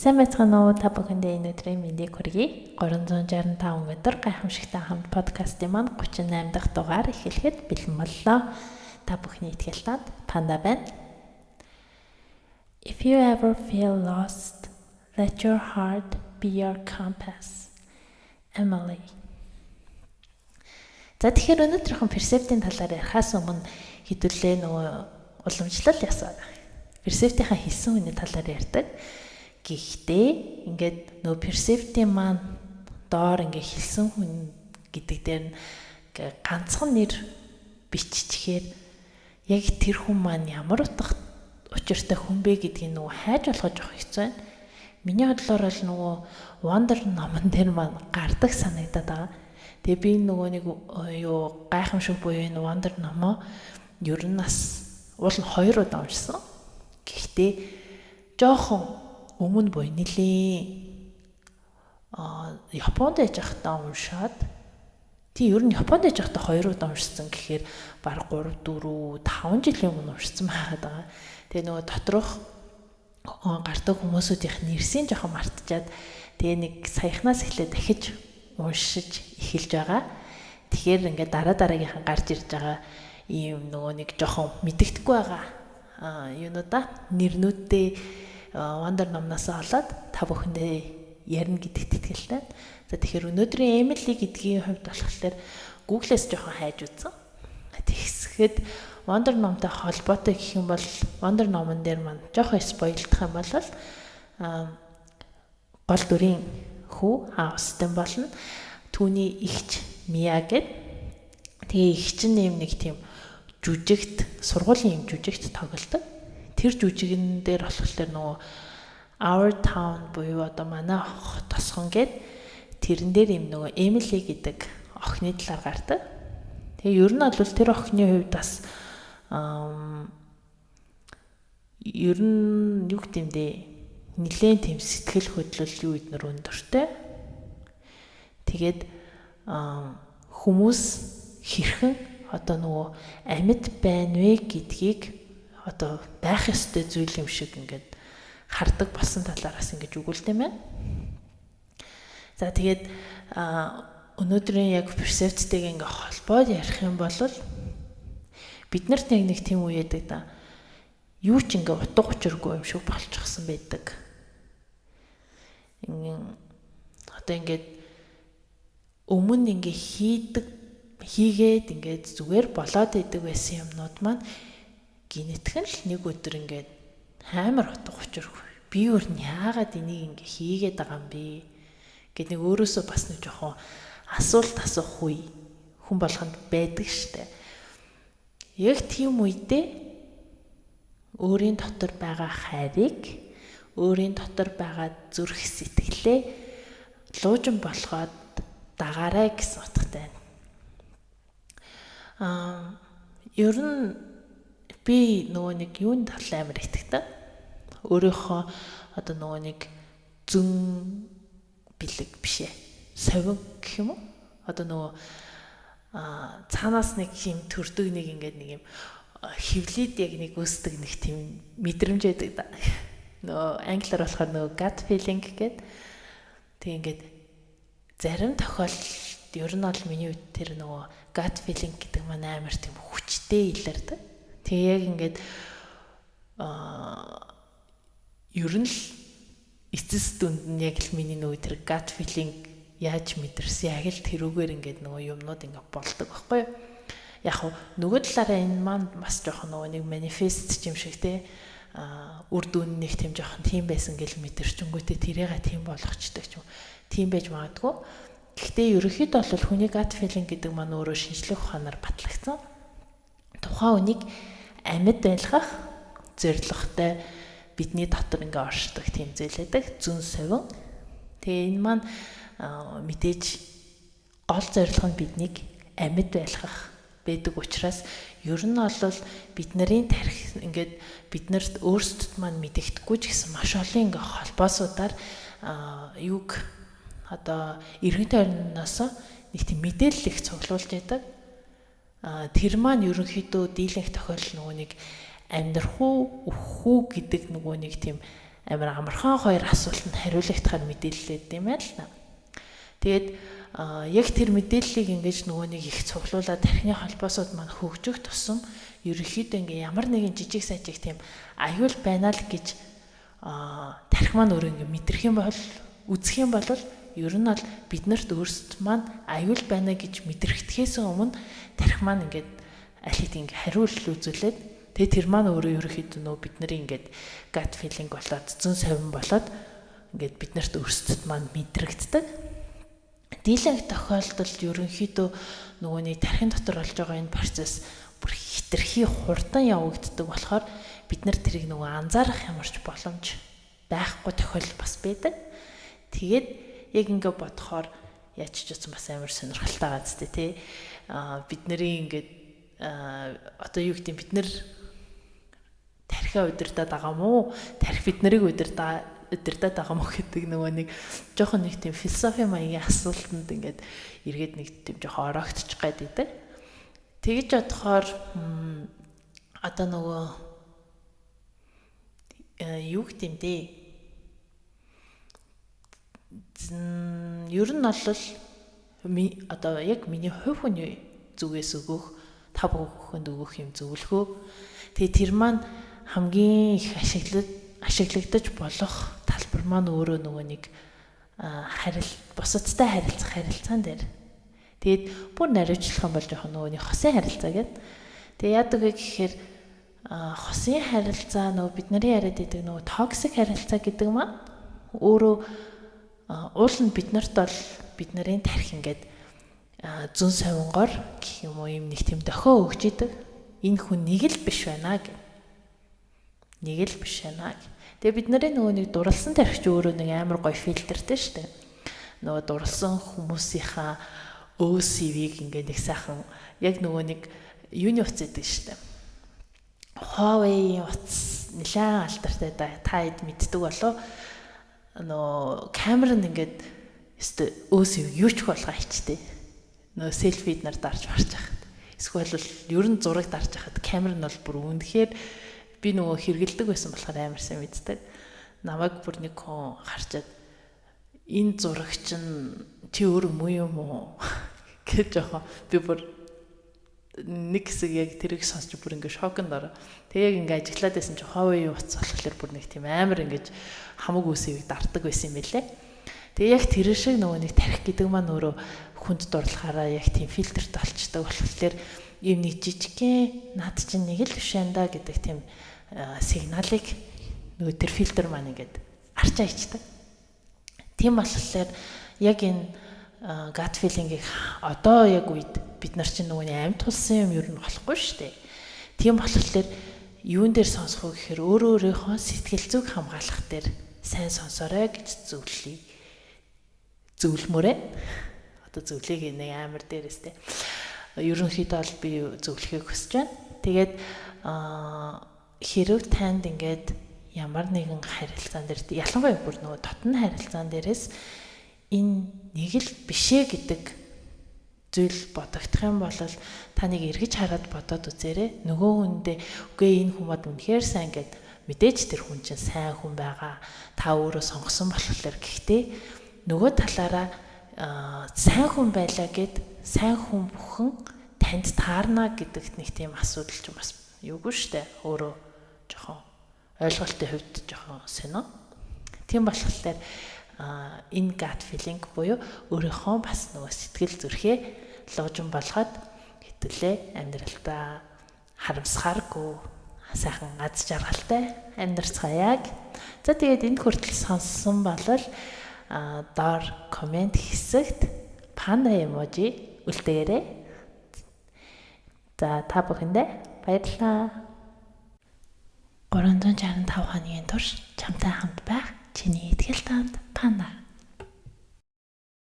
Сайн байцгаана уу, та бүхэндээ энэ өдрийн мэндийг хүргэе. 365 өдөр гайхамшигтай хамт подкастын маань 38 дахь дугаар эхлэхэд бэлэн боллоо. Та бүхний итгэл танд Панда байна. If you ever feel lost, let your heart be your compass. Emily. За, тэгэхээр өнөөдрийнхөө percept-ийн талаар ярихаас өмнө хэдүүлээ нөгөө уламжлал ясаа. Percept-ийнхаа хэлсэн хүний талаар ярьдаг. Гэхдээ ингээд нөгөө percept-ийн маань доор ингээ хэлсэн хүн гэдэг дээр нь ингээ ганцхан нэр биччихээр яг тэр хүн маань ямар утга учиртай хүн бэ гэдгийг нөгөө хайж болохоо жоох хэцүү байна. Миний бодлоор бол нөгөө Wonder номон дээр маань гардаг санагдаад байгаа. Тэгээ би нөгөө нэг юу, гайхамшиг буюу энэ Wonder номоо ер нь бас уул нь хоёр удаа уншсан. Гэхдээ жоохон өмнө буюу нэлийн Японд яж байхдаа уншаад, тий, ер нь Японд яж байхдаа хоёр удаа уншсан гэхээр баг 3 4 5 жилийн өмнө уншсан байгаад байгаа. Тэгээ нөгөө доторх гардаг хүмүүсүүдийнх нэрсийн жоохон мартчаад, тэгээ нэг саяхнаас эхлээд дахиж уншиж эхэлж байгаа. Тэгэхээр ингээд дараа дараагийнхан гарч ирж байгаа ийм нөгөө нэг жоохон мэдэгдэхгүй байгаа юунуудаа, нэрнүүдээ Wonder номноос олоод та бүхэндээ ярина гэдэгт итгэлтэй. За, тэгэхээр өнөөдрийн Emily гэдгийн хувьд болохоор Google-ээс жоохон хайж үзсэн. Тэгсгэд Wonder номтой холбоотой гэх юм бол Wonder номон дээр маань жоохон spoil-дох юм бол гол дүрийн хүү Аустин болно. Түүний эгч Мия гэд. Тэгээ эгч нь юм нэг тийм жүжигт, сургуулийн юм жүжигт тоглодог. Тэр жүжигэн дээр болохоор нөгөө Our Town буюу одоо манай тосгон гээд тэрэн дээр юм нөгөө Emily гэдэг охины талаар гардаг. Тэгээ ер нь бол тэр охины хувьд бас ер нь юу гэдэм дээ, нилээн тийм сэтгэл хөдлөл юу эднэр өндөртэй. Тэгээд хүмүүс хэрхэн одоо нөгөө амьд байна вэ гэдгийг одоо байх ёстой зүйл юм шиг ингээд хардаг болсон талаар бас ингэж өгүүлдэг юм байна. За, тэгээд өнөөдрийн яг percept-тэйг ингээ холбоод ярих юм бол бид нарт яг нэг тийм үе яадаг да. Юу ч ингээ утга учиргүй юм шиг болчихсон байдаг. Ингээ одоо ингээд өмнө ингээ хийдэг хийгээд ингээд зүгээр болоод идэг байсан юмнууд маань гинэтхэн л нэг өдөр ингээд амар утга учиргүй. Би өөр нь яагаад энийг ингээ хийгээд байгаа юм бэ гэд нэг өөрөөсөө бас нэг жоохон асуулт асуух үе хүн болгонд байдаг штэ. Яг тийм үедээ өөрийн дотор байгаа хайрыг, өөрийн дотор байгаа зүрх сэтгэлээ луужин болгоод дагаарай гэсэн утгатай байна. Ер нь би нөгөө нэг юунд тал амар итгэдэг. Өөрийнхөө одоо нөгөө нэг зөн бэлэг биш ээ. Совин гэх юм уу? Одоо нөгөө цаанаас нэг юм төрдөг, нэг ингээд нэг юм хевлээд яг нэг үүсдэг нэг тийм мэдрэмж байдаг да. Нөгөө англиар болохоор нөгөө gut feeling гэдэг. Тэг ингээд зарим тохиолдолд ер нь бол миний үед тэр нөгөө gut feeling гэдэг маань амар тийм хүчтэй илэрдэг. Тэгээ яг ингээд ер нь л эцэс дүнд нь яг л миний нөгөө тэр gut feeling яаж мэдэрсэн, яг л тэрүүгээр ингээд нөгөө юмнууд ингээд болдог байхгүй юу? Яг хав нөгөө талаараа энэ маань бас жоохон нөгөө нэг manifest юм шиг те, үр дүн нэг тийм жоохон тийм байсан гэл мэдэрчэнгүүтээ тэрийгээ тийм болгочтой ч юм. Тийм байж магадгүй. Гэхдээ ерөнхийдөө бол хүний gut feeling гэдэг маань өөрөө шинжлэх ухаанаар батлагдсан. Тухайн хүнийг амьд байлгах зорилготой бидний дотор ингээ оршдог тийм зүйл байдаг. Зөн совин. Тэгээ энэ маань мэдээж гол зорилго нь биднийг амьд байлгах байдаг учраас ер нь бол бид нарын тархи ингээд биднэрт өөрсдөд маань мэдэгдэхгүй ч гэсэн маш олон ингээ холбоосуудаар юг одоо эргэн тойрноос нэг тийм мэдээлэл их цуглуулж яадаг. Тэр маань ерөнхийдөө дийлэнх тохиолдол нөгөө нэг амьдрах уу, үхэх үү гэдэг нөгөө нэг тийм Амар амархан хоёр асуултанд хариулагдахаар мэдээлэлээд юм байна л та. Тэгээд яг тэр мэдээллийг ингэж нөгөө нэг их цуглуулад тархины холбоосууд маань хөгжих тусам ерөнхийдөө ингээ ямар нэгэн жижиг сажиг тийм аюул байна л гэж тархи маань өөрөө ингээ мэдрэх юм бол, үзэх юм бол, ер нь бол биднэрт өөрсдөд маань аюул байна гэж мэдрэхтэхээс өмнө тархи маань ингээд аль хэдийн ингээ хариулт үзүүлээд, тэгээ тэр маань өөрөө ерөнхийдөө нөгөө бидний ингээд gut feeling болоод, зөн совин болоод ингээд биднэрт өөрсдөд маань мэдрэгддэг. Дийлэнх тохиолдолд ерөнхийдөө нөгөө нэг тархин дотор болж байгаа энэ процесс бүр хэтэрхий хурдан явагддаг болохоор бид нар тэрийг нөгөө анзаарах ямарч боломж байхгүй тохиолдол бас байдаг. Тэгээд яг ингээ бодохоор яаж ч утсан бас амар сонирхолтой байгаа зү, тий. Бид нарын ингээд одоо юу гэдэг, бид нар тархиа удирдах байгаа юм уу? Тархи бид нарыг удирдах байгаа юм уу гэдэг нөгөө нэг жоохон нэг тийм философи маягийн асуултанд ингээд эргээд нэг тийм жоохон ороогдчих гээд идэг. Тэгж бодохоор одоо нөгөө юу гэдэм дээ? Ер нь бол одоо яг миний хувь хүний зүгээс өгөх, та бүхэнд өгөх юм зөвлөгөө. Тэгээ тэр маань хамгийн их ашиглагдаж болох талбар маань өөрөө нөгөө нэг харил бусадтай харилцах харилцаан дээр. Тэгээд бүр наривчлах юм бол жоохон нөгөө нэг хосын харилцаа гэдэг. Тэгээ яадаг вэ гэхээр хосын харилцаа, нөгөө бид нарын яриад байдаг нөгөө toxic харилцаа гэдэг маань өөрөө уул нь бид нарт бол бид нарын тархи ингээд зөн совингоор гэх юм уу, юм нэг тийм дохио өгч идэг. Энэ хүн нэг л биш байна гэх. Нэг л биш байна. Тэгээ бид нарын нөгөө нэг дурлсан тархич өөрөө нэг амар гоё фильтртэй шүү дээ. Нөгөө дурлсан хүмүүсийнхаа өөсивийг ингээ нэг сайхан яг нөгөө нэг юуны утас гэдэг шүү дээ. Huawei-ийн утас нэлээд алдартай да. Та хэд мэддэг болов, нөгөө камер нь ингээд өстө өөсөв юу ч болгоо хийчтэй. Нөгөө селфи нар дарж марч хахад. Эсвэл бол ер нь зураг дарж хахад камер нь бол бүр үнэхээр, би нөгөө хэрэгэлдэг байсан болохоор амар сайн мэддэг. Намайг бүр нэг хүн харчаад "Энэ зураг чинь чи өөрөө муу юм уу?" гэж жоохон, би бүр нэг хэсэг яг тэрийг сонсч бүр ингээ шоконд ороо. Тэгээ яг ингээ ажиглаад байсан чи Huawei утас болохоор бүр нэг тийм амар ингэж хамаг үсийг дардаг байсан юм байлээ. Тэгээ яг тэр шиг нөгөө нэг тархи гэдэг маань өөрөө хүнд дурлахаараа яг тийм фильтрт олчдаг болохоор ийм нэг жижигхэн над чинь нэг л биш энэ да гэдэг тийм сигналыг нөгөө тэр фильтр маань ингээд арчаа ичдэг. Тийм болохоор яг энэ gut feeling-ийг одоо яг үед бид нар чинь нөгөө амьд тулсан юм ер нь болохгүй шүү дээ. Тийм болохоор юун дээр сонсох вэ гэхээр өөрөө өөрийнхөө сэтгэл зүг хамгаалах дээр сайн сонсоорой гэж зөвлөе. Зөвлөмөрөө. Одоо зөвлөгийг нэг амар дээрээс те. Ерөнхийдөө бол би зөвлөхийг хүсэж байна. Тэгээд хэрэг танд ингээд ямар нэгэн харилцаан дээр, ялангуяа бүр нөгөө дотны харилцаан дээрээс энэ нэг л бишээ гэдэг зүйл бодогдох юм бол та нэг эргэж хараад бодоод үзээрэй. Нөгөө хүндээ үгүй, энэ хүн бод үнэхээр сайн гэд, мэдээж тэр хүн чинь сайн хүн байгаа. Та өөрөө сонгосон болохоор. Гэхдээ нөгөө талаараа сайн хүн байлаа гэд сайн хүн бүхэн танд таарна гэдэгт нэг тийм асуудал ч бас юугүй штэ. Өөрөө жоохон ойлголтын хувьд жоохон сонио. Тийм болохоор энэ gut feeling буюу өөрийнхөө бас нөгөө сэтгэл зүрхээ луужин болгоод хэдүүлээ амьдралдаа харамсахааргүй сайхан аз жаргалтай амьдарцгаая. За, тэгээд энэ хүртэл сонссон бол доор comment хэсэгт панда emoji үлдээгээрэй. За, та бүхэндээ баярлалаа. 365 хоногийн турш чамтай хамт байх чиний итгэл танд панда.